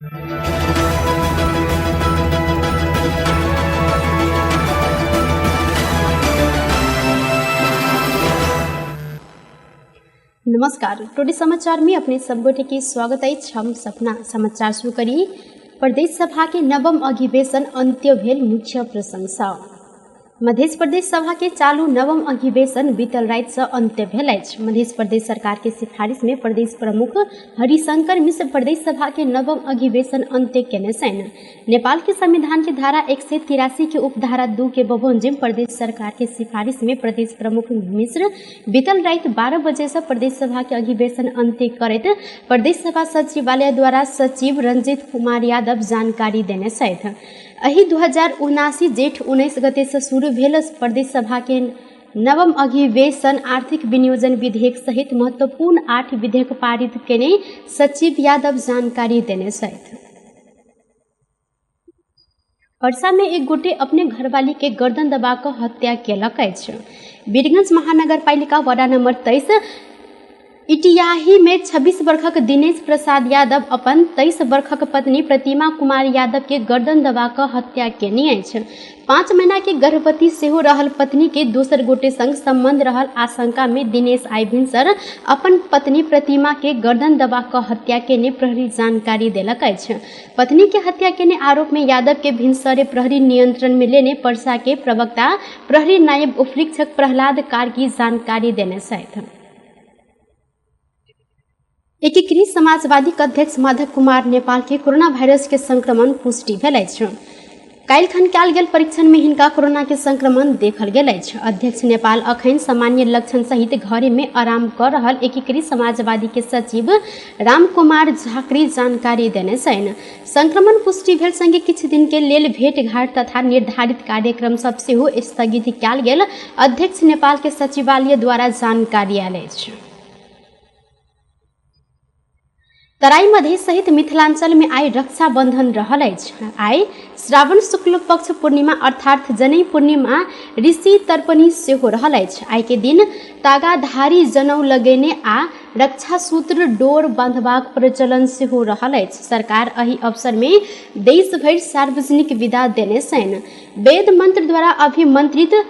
नमस्कार, टुडे समाचार में अपने सब गोटे के स्वागत अछि। हम सपना समाचार शुरू करी। प्रदेश सभा के नवम अधिवेशन अंत्य भेल मुख्य प्रशंसा। मध्य प्रदेश सभा के चालू नवम अधिवेशन बीतल राति से अंत्य भेल अछि। मध्य प्रदेश सरकार के सिफारिश में प्रदेश प्रमुख हरिशंकर मिश्र प्रदेश सभा के नवम अधिवेशन अंत्य केने छनि। नेपाल के संविधान के धारा 183 के उपधारा 2 के बमोजिम प्रदेश सरकार के सिफारिश में प्रदेश प्रमुख मिश्र बीतल राति 12 बजे से प्रदेश सभा के अधिवेशन अंत्य करैत प्रदेश सभा सचिवालय द्वारा सचिव रंजित कुमार यादव जानकारी देने छथि। एहि 2079 जेठ 19 गते से शुरू भेल प्रदेश सभा के नवम अधिवेशन आर्थिक विनियोजन विधेयक सहित महत्वपूर्ण 8 विधेयक पारित केने सचिव यादव जानकारी देने छथि। परसा में एक गोटे अपने घरवाली के गर्दन दबा कऽ हत्या केलक अछि। वीरगंज महानगरपालिका वार्ड नंबर 23 इटियाही में 26 वर्षक दिनेश प्रसाद यादव अपन 23 वर्षक पत्नी प्रतिमा कुमार यादव के गर्दन दबा कऽ हत्या केने अछि। 5 महीना के गर्भवती सेहो रहल पत्नी के दोसर गोटे संग संबंध रहल आशंका में दिनेश आइ भिनसर अपन पत्नी प्रतिमा के गर्दन दबा कऽ हत्या केने प्रहरी जानकारी देलक अछि। पत्नी के हत्या केने आरोप में यादव के भिनसरे प्रहरी नियंत्रण में लेने परसा के प्रवक्ता प्रहरी नायब उपरीक्षक प्रहलाद कार्की जानकारी देने छथि। एकीकृत समाजवादी अध्यक्ष माधव कुमार नेपाल के कोरोना वायरस के संक्रमण पुष्टि भेल अछि। काल्हि खन कयल गेल परीक्षण में हिनका कोरोना के संक्रमण देखल गेल अछि। अध्यक्ष नेपाल अखन सामान्य लक्षण सहित घरे में आराम कर रहल एकीकृत समाजवादी के सचिव राम कुमार झाकरी जानकारी देने छनि। संक्रमण पुष्टि भेल संगे किछु दिन के लेल भेंटघाट तथा निर्धारित कार्यक्रम सब सेहो स्थगित कयल गेल अध्यक्ष नेपाल के सचिवालय द्वारा जानकारी आयल अछि। तराई मधेश सहित मिथिलांचल में आइ रक्षाबंधन रहल अछि। आइ श्रावण शुक्ल पक्ष पूर्णिमा अर्थात जनई पूर्णिमा ऋषि तर्पणी सेहो रहल अछि। आइ के दिन तागाधारी जनौ लगेने आ रक्षासूत्र डोर बांधबाक प्रचलन सेहो रहल अछि। सरकार एहि अवसर में देश भरि सार्वजनिक विदा देने छनि। वेद मंत्र द्वारा अभिमंत्रित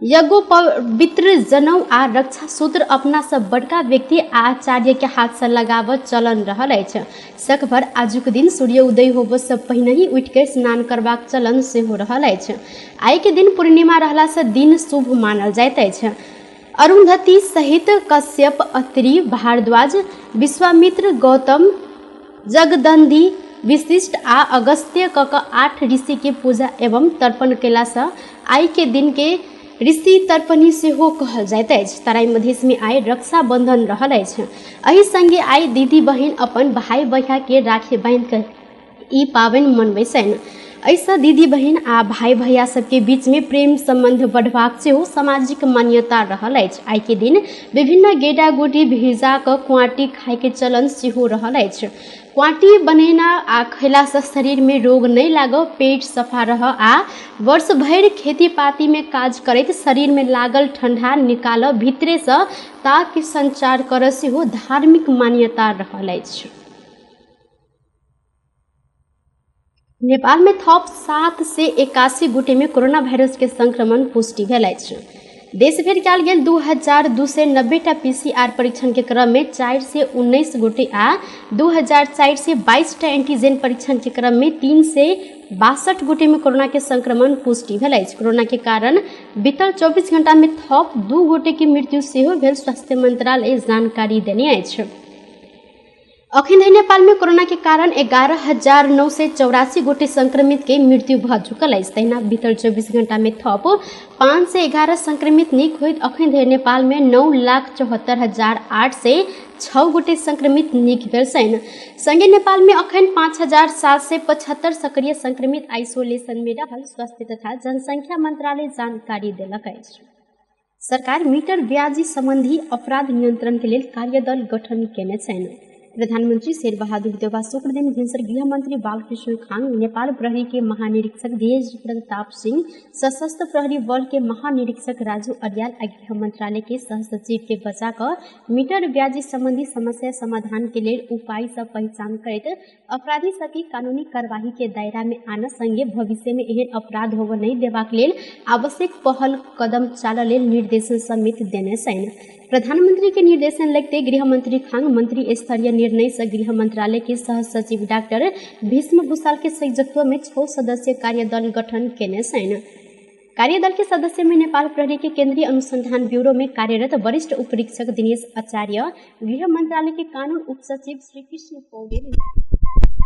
यज्ञोपवित्र जनौ आ रक्षा सूत्र अपना सब बड़का व्यक्ति आ आचार्य के हाथ से लगाबऽ चलन रहल अछि। सकभर आजुक दिन सूर्य उदय होबऽ से पहिने ही उठि के स्नान करबाक चलन सेहो रहल अछि। आइ के दिन पूर्णिमा रहला से दिन शुभ मानल जाइत अछि। अरुंधति सहित कश्यप, अत्रि, भारद्वाज, विश्वामित्र, गौतम, जगदंदी, विशिष्ट आ अगस्त्य क 8 ऋषि के पूजा एवं तर्पण कयला से आइ के दिन के ऋषि तर्पणी सेहो कहल जाइत अछि। तराई मधेश में आइ रक्षाबंधन रहल अछि। एहि संगे आइ दीदी बहिन अपन भाई भैया के राखी बांधि कऽ ई पाबनि मनबै छनि। एहिसँ दीदी बहिन आ भाई भैया सबके बीच में प्रेम संबंध बढ़बाक सेहो सामाजिक मान्यता रहल अछि। आइ के दिन विभिन्न गेडा गुडी भिजा कऽ क्वाटी खाय के चलन सेहो रहल अछि। क्वाटी बनेना आ खयलासँ शरीर में रोग नहि लागऽ, पेट सफा रह आ वर्ष भरि खेती पाती में काज करैत शरीर में लागल ठंडा निकालऽ भीतरेसँ ताप के संचार करऽ सेहो धार्मिक मान्यता रहल अछि। नेपाल में थप 781 गोटे में कोरोना वायरस के संक्रमण पुष्टि भेल अछि। देश भरि कयल गेल 2290 टा पीसीआर परीक्षण के क्रम में 419 गोटे आ 2422 टा एंटीजन परीक्षण के क्रम में 362 गोटे में कोरोना के संक्रमण पुष्टि भेल अछि। कोरोना के कारण बीतल 24 घंटा में थप 2 गोटे के मृत्यु सेहो भेल स्वास्थ्य मंत्रालय जानकारी देने अछि। अखन धरि नेपाल में कोरोना के कारण 11,984 गोटे संक्रमित के मृत्यु भऽ चुकल अछि। तहिना बीतल 24 घंटा में थप 511 संक्रमित नीक होइत अखन धरि नेपाल में 9,74,806 गोटे संक्रमित नीक भेल छनि। संगे नेपाल में अखन 5,775 सक्रिय संक्रमित आइसोलेशन में रहल स्वास्थ्य तथा जनसंख्या मंत्रालय जानकारी देलक अछि। सरकार मीटर ब्याजी संबंधी अपराध नियंत्रण के लेल कार्यदल गठन केने छनि। प्रधानमन्त्री शेरबहादुर देउवा शुक्रदिन भिन्सर गृहमन्त्री बालकृष्ण खाङ, नेपाल प्रहरी के महानिरीक्षक धीरज प्रताप सिंह, सशस्त्र प्रहरी बल के महानिरीक्षक राजू अर्याल आ गृह मंत्रालय के सहसचिव के बजा कऽ मीटर ब्याजी संबंधी समस्या समाधान के लेल उपाय सब पहिचान करैत अपराधी सबके कानूनी कार्यवाही के दायरा में आनऽ संगे भविष्य में एहन अपराध होबय नहि देबाक लेल आवश्यक पहल कदम चालऽ लेल निर्देशन समेत देने छनि। प्रधानमंत्री के निर्देशन लगते गृहमंत्री खांग मंत्री स्तरीय निर्णय से गृह मंत्रालय के सह सचिव डॉक्टर भीष्म भूषाल के संयोजकत्व में 6 सदस्यीय कार्यदल गठन केने छनि। कार्यदल के सदस्य में नेपाल प्रहरी के केंद्रीय अनुसंधान ब्यूरो में कार्यरत वरिष्ठ उपरीक्षक दिनेश आचार्य, गृह मंत्रालय के कानून उप सचिव श्री कृष्ण पौडेल,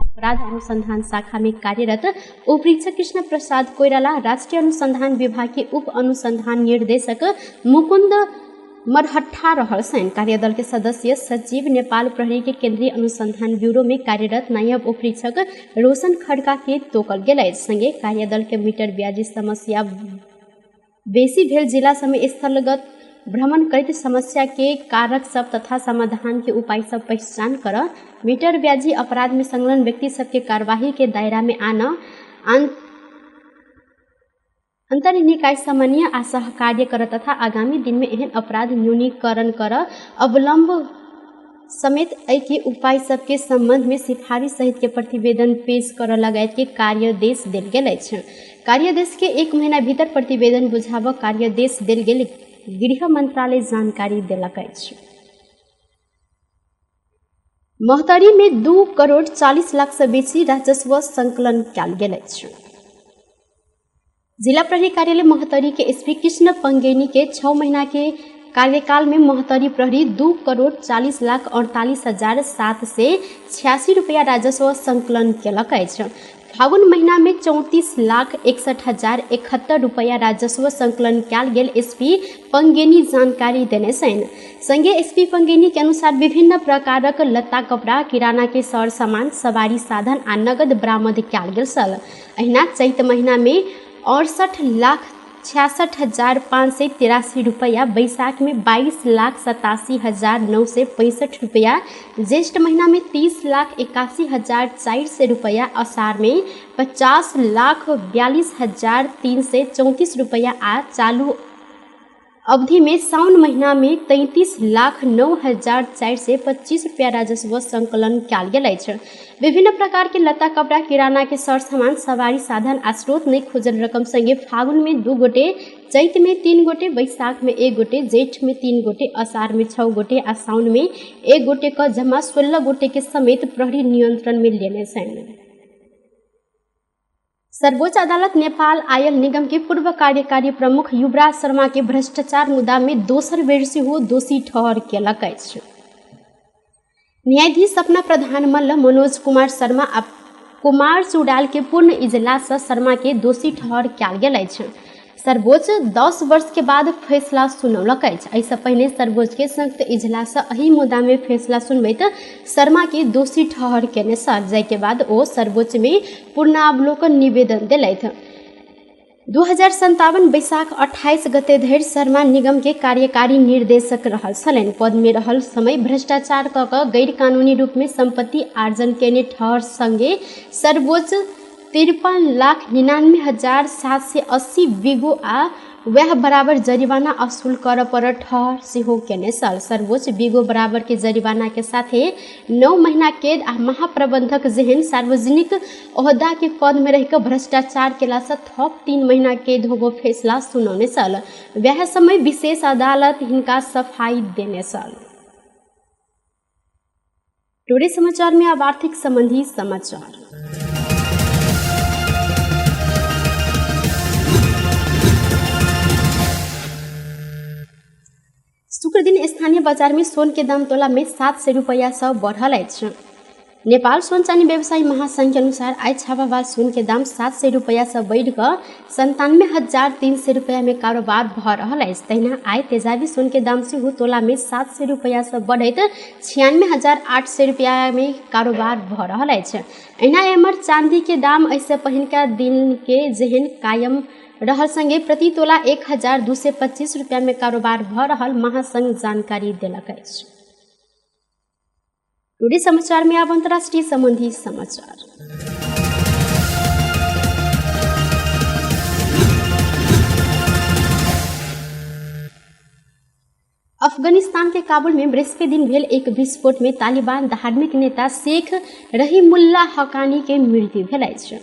अपराध अनुसंधान शाखा में कार्यरत उपरीक्षक कृष्ण प्रसाद कोइराला, राष्ट्रीय अनुसंधान विभाग के उप अनुसंधान निर्देशक मुकुंद मरहट्ठा रहल छनि। कार्यदल के सदस्य सचिव नेपाल प्रहरी के केंद्रीय अनुसंधान ब्यूरो में कार्यरत नायब उपरीक्षक रोशन खड़का के तोकल गेल अछि। संगे कार्यदल के मीटर ब्याजी समस्या बेसी भेल जिला समेत स्थलगत भ्रमण करैत समस्या के कारक सब तथा समाधान के उपाय सब पहचान कर मीटर ब्याजी अपराध में संलग्न व्यक्ति सबके कार्यवाही के दायरा में आना, अंतर निकाय समन्वय आ सहकार्य कर तथा आगामी दिन में एहन अपराध न्यूनीकरण कर अवलंब समेत एहि के उपाय सबके संबंध में सिफारिश सहित के प्रतिवेदन पेश कर लगायत के कार्यदेश देल गेल अछि। कार्यदेश के 1 महीना भीतर प्रतिवेदन बुझाबऽ कार्यदेश देल गेल गृह मंत्रालय जानकारी देलक अछि। महोत्तरी में 2 करोड़ 40 लाख से बेसी राजस्व संकलन कयल गेल अछि। जिला प्रहरी कार्यालय महोत्तरी के एसपी कृष्ण पंगेनी के 6 महीना के कार्यकाल में महोत्तरी प्रहरी 2 करोड़ 40 लाख 48,786 रुपया राजस्व संकलन केलक अछि। फागुन महीना में 34,61,071 रुपया राजस्व संकलन कयल गेल एसपी पंगेनी जानकारी देने छनि। संगे एसपी पंगेनी के अनुसार विभिन्न प्रकारक लत्ता कपड़ा, किराना के सर सामान, सवारी साधन आ नगद बरामद कयल गेल छल। अहिना चैत महीना में 68,66,583 रुपया, बैसाख में 22,87,965 रुपया, ज्येष्ठ महीना में 30,81,400 रुपया, असार में 50,42,334 रुपया आ चालू अवधि में साउन महीना में 33,09,425 रुपया राजस्व संकलन कयल गेल अछि। विभिन्न प्रकार के लत्ता कपड़ा, किराना के सर सामान, सवारी साधन आ स्रोत नहि खोजल रकम संगे फागुन में 2 गोटे, चैत में 3 गोटे, बैसाख में 1 गोटे, जेठ में 3 गोटे, असार में 6 गोटे आ साउन में 1 गोटे क जमा 16 गोटे के समेत प्रहरी नियंत्रण में लेने छनि। सर्वोच्च अदालत नेपाल आयल निगम के पूर्व कार्यकारी प्रमुख युवराज शर्मा के भ्रष्टाचार मुद्दा में दोसर बेर सेहो दोषी ठहर केलक अछि। न्यायाधीश सपना प्रधान मल्ल, मनोज कुमार शर्मा आ कुमार चुडाल के पूर्ण इजलास से शर्मा के दोषी ठहर कयल गेल अछि। सर्वोच्च 10 वर्ष के बाद फैसला सुनौलक अछि। एहिसँ पहिने सर्वोच्च के संयुक्त इजलास एहि मुद्दा में फैसला सुनबैत शर्मा के दोषी ठहर केने छल, जाहिके बाद ओ सर्वोच्च में पूर्णावलोकन निवेदन देलथि। 2057 बैसाख 28 गते धरि शर्मा निगम के कार्यकारी निर्देशक रहल छलनि। पद में रहल समय भ्रष्टाचार कऽ कऽ गैर कानूनी रूप में संपत्ति आर्जन केने ठहर संगे सर्वोच्च 53,99,780 बिगो आ वह बराबर जरिवाना असुल कर पर ठहर सेहो केने छल। सर्वोच्च बिगो बराबर के जरिवाना के साथे 9 महीना कैद आ महाप्रबंधक जेहन सार्वजनिक ओहदा के पद में रहिकऽ भ्रष्टाचार केला से थप 3 महीना कैद होबो फैसला सुनौने छल। वएह समय विशेष अदालत हिनका सफाई देने छल। टुडे समाचार में अब आर्थिक संबंधी समाचार। शुक्र दिन स्थानीय बाजार में सोन के दाम तोला में 700 रुपया से बढ़ल अछि। नेपाल सोन चानी व्यवसायी महासंघ के अनुसार आइ छापावाल सोन के दाम 700 रुपया से बढ़ि कऽ 97,300 रुपया में कारोबार भऽ रहल अछि। तहिना आइ तेजाबी सोन के दाम सेहो तोला में 700 रुपया से बढ़ैत 96,800 रुपया में कारोबार भऽ रहल अछि। एहिना एम्हर चांदी के दाम एहिसँ पहिनका दिन के जेहन कायम रहल संगे प्रति तोला 1,225 रुपया में कारोबार भऽ रहल महासंघ जानकारी देलक अछि। टुडे समाचार में आब अंतर्राष्ट्रीय संबंधी समाचार। अफगानिस्तान के काबुल में बृहस्पति दिन भेल एक विस्फोट में तालिबान धार्मिक नेता शेख रहीमुल्ला हकानी के मृत्यु भेल अछि।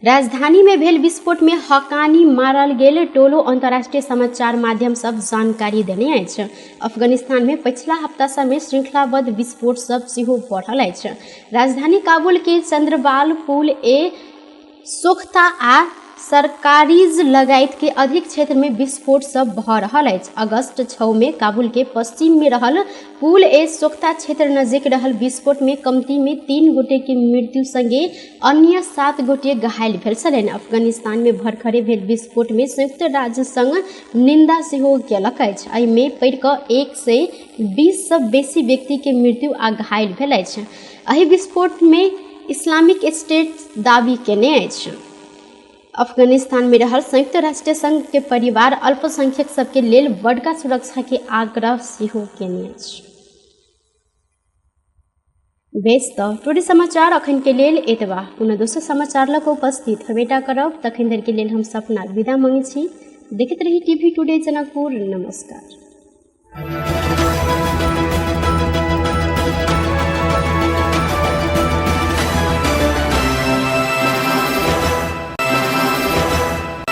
राजधानी में भेल विस्फोट में हकानी मारल गेल टोलो अंतर्राष्ट्रीय समाचार माध्यम सब जानकारी देने अछि। अफगानिस्तान में पछिला हफ्ता सबमे श्रृंखलाबद्ध विस्फोट सब सेहो बढ़ल अछि। राजधानी काबुल के चंद्रवाल पुल ए सोख्ता आ सरकारीज लगायत के अधिक क्षेत्र में विस्फोट सब भऽ रहल अछि। अगस्त 6 में काबुल के पश्चिम में रहल पुल ए सोख्ता क्षेत्र नजिक रहल विस्फोट में कमती में 3 गोटे के मृत्यु संगे अन्य 7 गोटे घायल भेल छलनि। अफगानिस्तान में भरखरे भेल विस्फोट में संयुक्त राज्य संघ निंदा सेहो केलक अछि। एहिमे पड़ि कऽ 120 सँ बेसी व्यक्ति के मृत्यु आ घायल भेल अछि। एहि विस्फोट में इस्लामिक स्टेट दावी केने अछि। अफगानिस्तान में रहल संयुक्त राष्ट्र संघ के परिवार अल्पसंख्यक सबके लेल बड़का सुरक्षा के आग्रह सेहो केने अछि। बेस तऽ टुडे समाचार अखन के लेल एतबा। पुनः दोसर समाचार लऽ कऽ उपस्थित हेबेटा करब। तखन धरि के लेल हम सपना विदा मांगै छी। देखैत रही टीवी टुडे जनकपुर। नमस्कार।